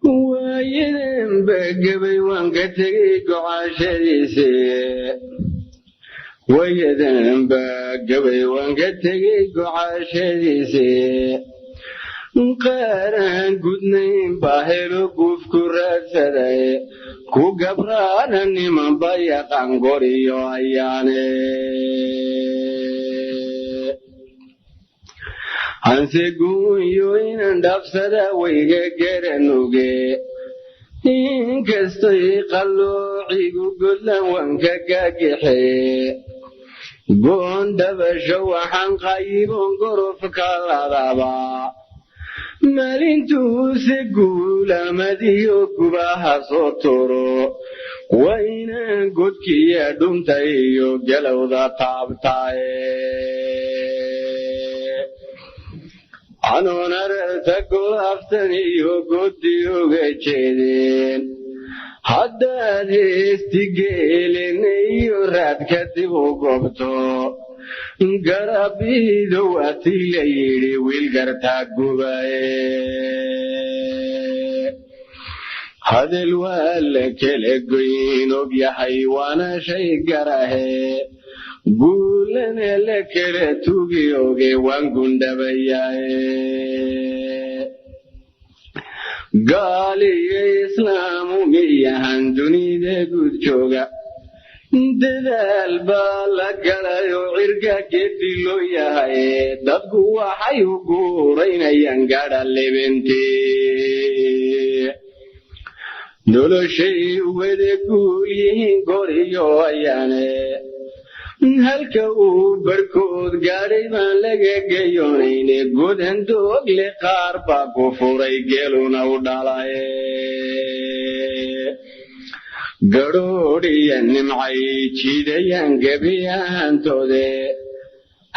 Waayadan bagabay waan ka tegey gocashadiise, waayadan bagabay waan ka tegey gocashadiise. Qaaraan gudnayn baa helo guuf ku raadsaday, ku gabraana niman ba yaqaan goriyo ayaane. Hanse guunyo inan dhaafsada wayga garanuge, inkastoy qalloocigu godlan waan ka gagaxe. Goon dabasho waxaan qayiboon gorof ka ladaba, maalintuuse guulamadiyo gubaha soo turo, waa inaan godkiya dhunta iyo galowda taabtaaye. Anoon ararta golaaftan iyo godi uga jeedeen, haddaad heesti geelin iyo raadka dib u gobto, garabiido waatii la yidhi wiil gartaa gubaye. Hadal waa la kala goyn og yahay, waana shay garahe, guulana la kala tugi oge, waan gundhabayaaye. Gaal iyo islaamu miyahan dunida guud jooga, dadaal baa la galayoo cirka geedi loo yahay, dadku waxay u guuraynayaan gadha libintii. Noloshay wada guul yihiin goriyo ayaane, halka uu barhkood gaadhay baan laga geyoonayne, godan doogle qaar baa ku furay geeluna u dhalay. Gadhoodhiya nimcay jiidayaan gebi ahaantoode,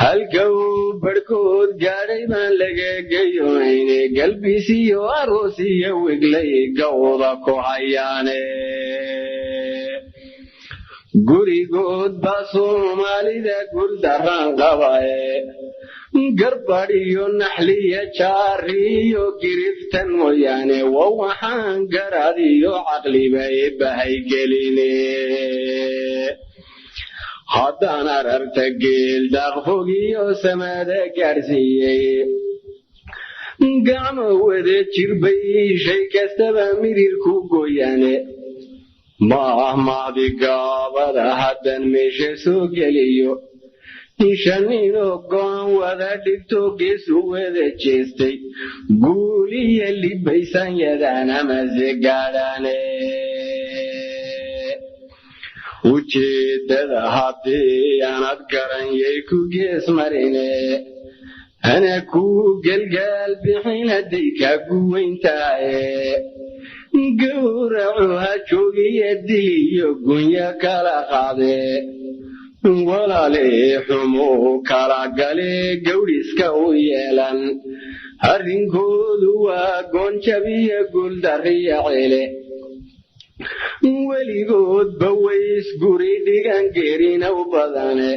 halka uu barhkood gaadhay baan laga geyoonayne, galbis iyo aroos iyo wiglay gawda ku hayaane. Gurigood baa Soomaalida guuldarraan qabaye, garbadh iyo naxliya jaari iyo giriftan mooyaane, wa waxaan garaad iyo caqliba eebbahay geline. Haddaan ararta geel daaqfog iyo samaada gaadhsiiyey, gacmo wada jirbay shay kastaba mirir ku gooyaane. Maahmaadi gaabada haddan meesha soo geliyo, shaninoo go'an wada dhigto geesu wada jeestay, guuliya libaysan yadaan amase gaadhaane. Ujeeddada haddii aanad garan yay ku gees marine, ana ku gelgaal bixin hadday kaa guweyntahaye. Gowracu ha joogiya diliyo gunya kala qaade, walaale xumuu kala gale gawdhiska u yeelan, arrinkoodu waa goonjabiya guuldarriya cele. Weligoodba ways guri dhigan geerina u badane,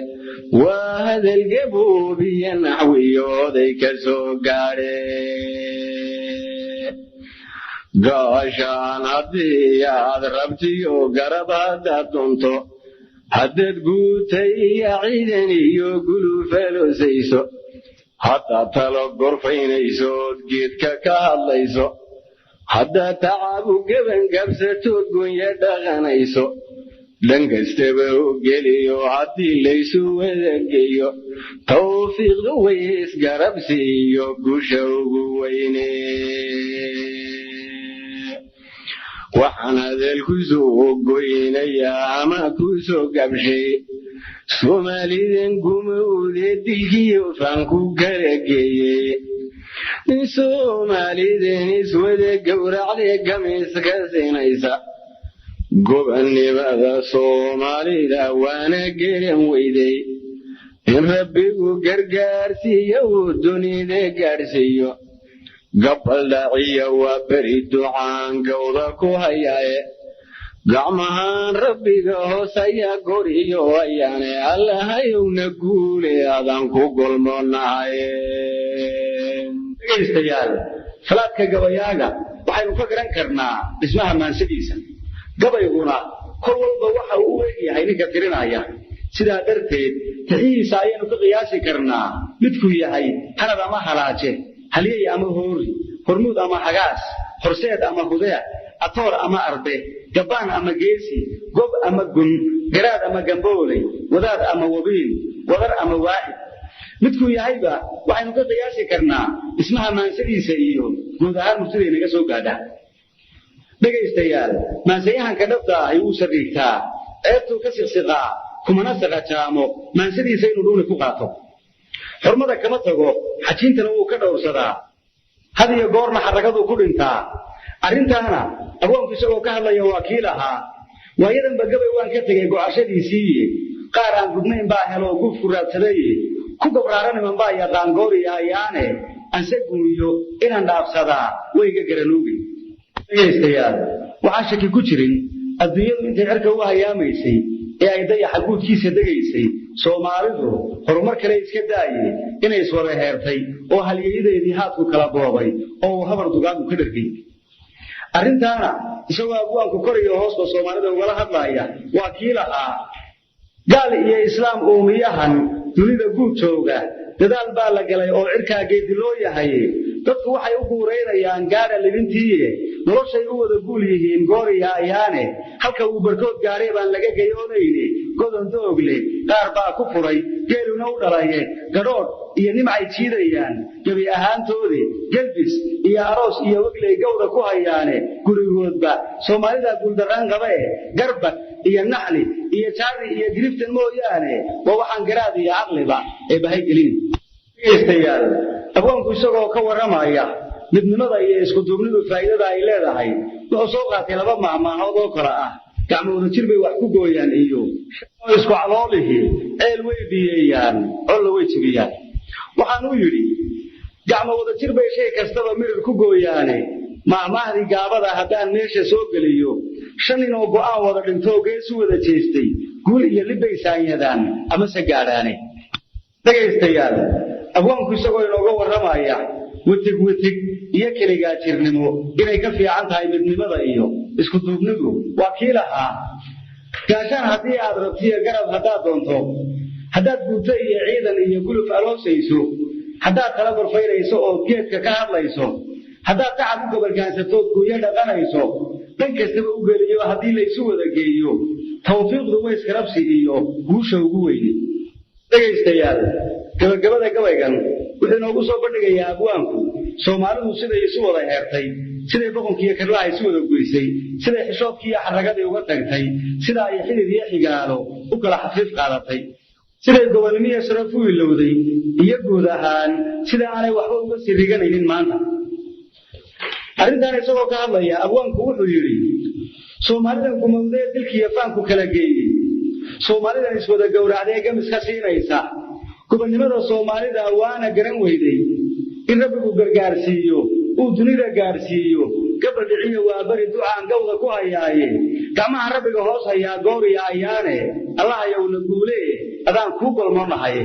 waa hadal gaboobiya naxwiyooday ka soo gaadhe. Gaashaan haddii aad rabtiyo garab haddaad doonto, haddaad guutay iyo ciidan iyo gulufaloosayso, haddaad talo gorfaynaysood geedka ka hadlayso, haddaad tacabu gebangabsatood gonya dhaqanayso, dhan kastaba u geliyo haddii laysu wadageeyo, tawfiiqdu way isgarabsiiyo guusha ugu weyne. Waxaan hadal ku soo goynayaa ama ku soo gabshay, Soomaalidan gumowde dilkiyo faanku kala geeyey, Soomaalidan iswada gowracde gamiis ka siinaysa gobannimada Soomaalida, waana geran weyday in Rabbigu gargaarsiiyo uu dunida gaadhsiiyo. Gabaldhaciya waa beri ducaan gowda ku hayaaye, gacmahaan Rabbiga hoos ayaa goriyo ayaane, Allahayowna guule adaan ku golmoonahay. Dhegaystayaal, falaadka gabayaaga Waxaynu ka garan karnaa dhismaha maansadiisa. Gabayguna kol walba waxa uu u egyahay ninka tirinaya. Sidaa darteed tixihiisa ayaynu ka qiyaasi karnaa midkuu yahay hanad ama halaaje, halyey ama hoori, hormuud ama hagaas, horseed ama hudeec, atoor ama arbe, gabbaan ama geesi, gob ama gun, garaad ama gambooley, wadaad ama wabiin, wadar ama waaxid. Midkuu yahayba waxaynu ka qiyaasi karnaa dhismaha maansadiisa iyo guud ahaan murtida inaga soo gaadha. Dhegaystayaal, maansayahanka dhabta ahi wuu sariigtaa, ceebtuu ka siqsiqaa, kumana saqajaamo maansadiisa inuu dhuuni ku qaato. Xurmada kama tago, xajiintana wuu ka dhowrsadaa, had iyo goorna xarragaduu ku dhintaa. Arrintaana abwaanku isagoo ka hadlaya waa kii lahaa: waayadanba gabay waan ka tegey go'ashadiisiiye, qaar aan gudnayn baa heloo guufku raadsadaye, ku gabraara niman baa yaqaan gooriya ayaane, anse guuyo inaan dhaafsadaa wayga garanuugi. Dhegaystayaal, waxaan shaki ku jirin adduunyadu intay cirka u hayaamaysay ee ay dayaxa guudkiisa degaysay, Soomaalidu horumar kale iska daaye inay iswada heertay oo halyeeyadeedii haadku kala boobay oo uu habar dugaagu ka dhargay. Arrintaana isagoo abwaanku kor iyo hoosba Soomaalida ugala hadlaaya waa kii lahaa: gaal iyo islaam uumiyahan dunida guud jooga, dadaal baa la galay oo cirkaa geedi loo yahay. Dadku waxay u guuraynayaan gaadha libintiiye, noloshay u wada guul yihiin gooriya ayaane, halka uu barkood gaadhay baan laga gayoonayne, godon doogle qaar baa ku furay geeluna u dhalaye, gadhoodh iyo nimcay jiidayaan gebi ahaantoodi, gelbis iyo aroos iyo wegley gawda ku hayaane, gurigoodba Soomaalida guuldarraan qaba e, garbad iyo naxli iyo jaari iyo giriftan mooyaane, waa waxaan garaad iyo caqliba ee bahay gelin. Dhegaystayaal, abwaanku isagoo ka warramaya midnimada iyo isku duubnidu faa'iidada ay leedahay wuxuu soo qaatay laba mahmaahood oo kale ah: gacmo wadajir bay wax ku gooyaan iyo isku caloolihi ceel way biyeeyaan, colla way jebiyaan. Waxaanuu yidhi: gacmo wadajir bay shay kastaba mirir ku gooyaane, mahmaahdii gaabada haddaan meesha soo geliyo, shan ninoo go'aan wada dhintoo gees u wada jeestay guul iyo libbay saanyadaan amase gaadhaane. Dhegaystayaal, abwaanku isagoo inooga warramaya wetig wetig iyo keligaajirnimo inay ka fiican tahay midnimada iyo isku duubnidu waa kii lahaa: gaashaan haddii aad rabtiyo garab haddaad doonto, haddaad guuto iyo ciidan iyo guluf aloosayso, haddaad tala gorfaynayso ood geedka ka hadlayso, haddaad tacab u gobolkaansatood guuyo dhaqanayso, dhan kastaba u geliyo haddii laysu wada geeyo, tawfiiqdu wayskarabsi iyo guusha ugu weyne. Dhegaystayaal, gabagabada gabaygan wuxuu inoogu soo bandhigayaa abwaanku Soomaalidu siday isu wada heertay, siday boqonkiiyo karlaha isu wada goysay, siday xishoodkiiyo xarragadii uga tagtay, sida ay xidid iyo xigaalo u kala xafiif qaadatay, siday gobonnimiyo sharaf u ilowday, iyo guud ahaan sida aanay waxba uga siriganaynin maanta. Arrintan isagoo ka hadlaya abwaanku wuxuu yidhi: Soomaalidan gumowdee dilkiiyo faanku kala geeyey, Soomaalidan iswada gowracdee gamiska siinaysa gobonnimada Soomaalida waana garan weyday in Rabbigu gargaarsiiyo uu dunida gaadhsiiyo, gabadhiciyo waa beri ducaan gawda ku hayaaye, gacmaha Rabbiga hoos hayaa gooriya ayaane, Allahayowna guulee adaan kuu golmoonahaye.